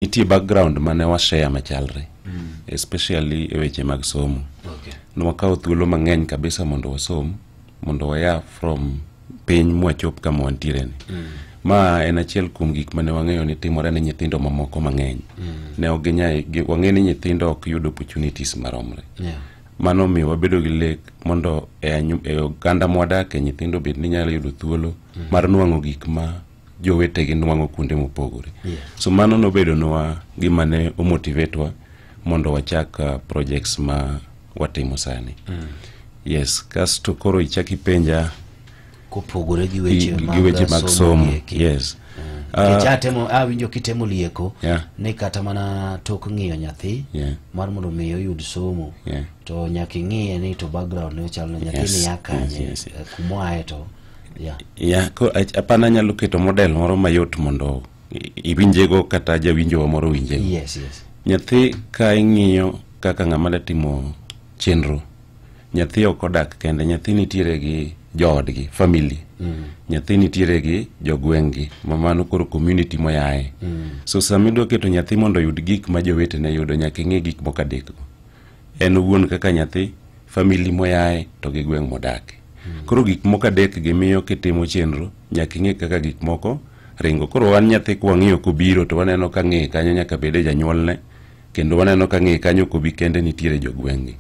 Nitie background mane washare machalre, especially e weche mag somo. Nwakawo thuolo mang'eny kabisa mondo wasom, mondo waya from piny mwachop kama wantiere ni. Ma en achiel kuom gik mane wang'eyo ni timore ne nyithindo mamoko mang'eny. Ne ok ginyal, wang'e ni nyithindo ok yud opportunities maromre. Mano omiyo wabedo gi lek mondo e oganda mwadake nyithindo bed ni nyalo yudo thuolo mar nwang'o gik ma jowetegi nwang'o kuonde mopogore. So mano nobedonwa gima ne omotivate wa mondo wachak projects ma watimo sani. Yes, kasto koro ichak ipenja kopogore gi weche gi weche mag somo. Gieki. Yes. Nikech atemo awinjo kitemo lieko ni kata mana tok ng'iyo nyathi mar mondo mi oyud somo to nyaka ing'iye ni to background ne ochal ne nyathi ni ya kanye, kumoaye to yeah. Yeah, ko apana anyalo keto model moro mayot mondo iwinjego kata jawinjowa moro winjego. Yes. Nyathi ka ing'iyo kaka ng'ama da timo chenro, nyathi ok odak kende, nyathi nitiere gi joodgi, family. Nyathi nitiere gi jogweng'gi, ma mano koro community moyae. So sama idwa keto nyathi mondo oyud gik ma jowetene yudo, nyaka ing'i gik moko adekgo. En owuon kaka nyathi, family moyae to gi gweng' modake. Koro gik moko adek gi miyo kitimo chenro, nyaka ing'e kaka gik moko ringo. Koro wan nyathi kwang'iyo kobiro to waneno ka ng'eye kanyo nyaka bede janyuolne, kendo waneno ka ng'eye kanyo kobi kende nitiere jogweng'gi.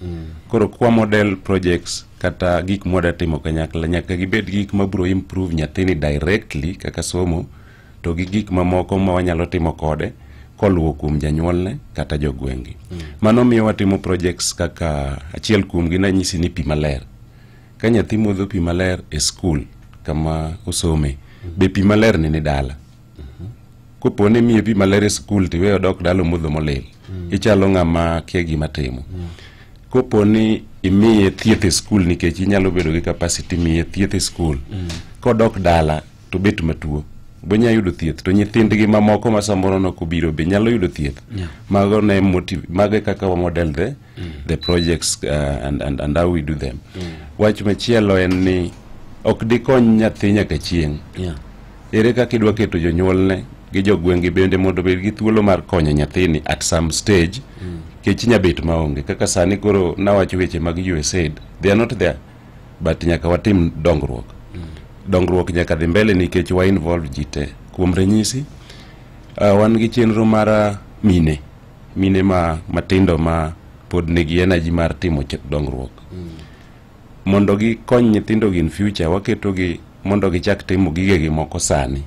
Koro kwa model projects kata gik mwada timo kanyakla nyaka gibed gik mabiro improve nyathini directly kaka somo, to gi gik mamoko ma wanyalo timo kode koluwo kuom janyuolne kata jogweng'gi. Mano miyo watimo projects kaka achiel kuomgi nanyisi ni pi maler. Ka nyathi modho pi maler e skul kama osome, be pi maler ni dala? Kopo ni imiye pi maler e skul tiweyo odok dala omodho molil, ichalo ng'ama kia gima timo. Kopo ni imiye thieth e skul nikech inyalo bedo gi capacity miye thieth e skul, kodok dala to bet matuo, bonya yudo thieth to nyithindgi mamoko ma samoro nok obiro be nyalo yudo thieth. Mago ne motive, mago e kaka wa model the projects and how we do them. Wach machielo en ni ok dikony nyathi nyaka chieng'. Ere kaka idwa keto jonyuolne gi jogweng'gi bende mondo obed gi thuolo mar konyo nyathini at some stage, kech nya bet maonge kaka sani koro nawacho weche mag USAID, they are not there, but nyaka watim dongruok. Dongruok nyaka dhi mbele nikech wa involve ji te. Kuom ranyisi, wan gi chenro mar mine ma matindo ma pod nigi energy mar timo dongruok mondo gikony nyithindo gi in future. Waketogi mondo gichak timo gigegi moko sani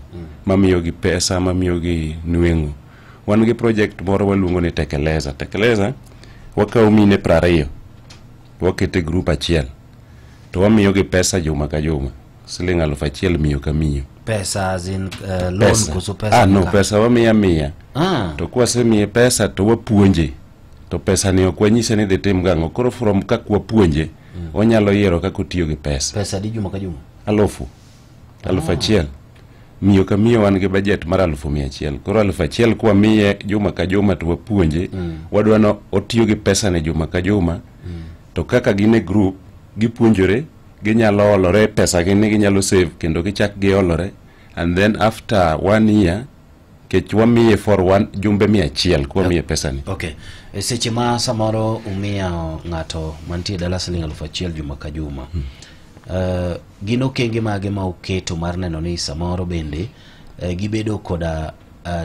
mamiyogi pesa, mamiyogi nweng'o. Wan gi project moro waluongo ni Tekeleza. Tekeleza, wakawo mine 20, waketo e group achiel to wamiyogi pesa juma ka juma, siling 1000 miyo ka miyo. Pesa as in loan? Pesa. Koso pesa Ah, no, kaka? Pesa wamiya miya. To kwasemiye pesa to wapuonje, to pesa ni ok wanyise ni dhi tim gang'o. Koro from kaka wapuonje, onyalo yiero kaka otiyo gi pesa. Pesa di juma ka juma? 1000, 1000 miyo ka miyo. Wan gi budget mar 100,000. Koro 1000 kwamiye juma ka juma to wapuonje, wadwa no otiyo gi pesa ne juma ka juma. To kaka gin e group gipuonjore, ginyalo olore pesa gi ni ginyalo save kendo gichak giolore, and then after one year kech wamiye for one jumbe 100 kwamiye pesa ni. Okay, e seche ma samoro umiyo ng'ato mantie dala siling 1000 juma ka juma, gin okenge mage ma uketo mar neno ni samoro bende gibedo koda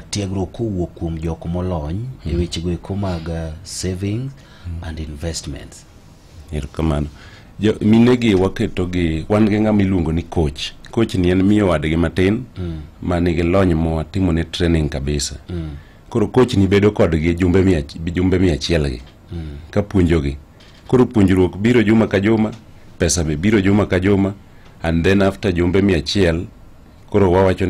tiegruok kowuok kuom jok molony e wechego eko mag savings and investments? Erokamano. Jo minegi waketo gi, wan gi ng'ama iluongo ni coach. Coach ni en miyo wadgi matin ma nigi lony mwatimone training kabisa. Koro coach ni bedo kodgi jumbe 100 gi ka puonjogi. Koro puonjruok biro juma ka juma, pesa be biro juma ka juma, and then after jumbe 100 koro wawacho.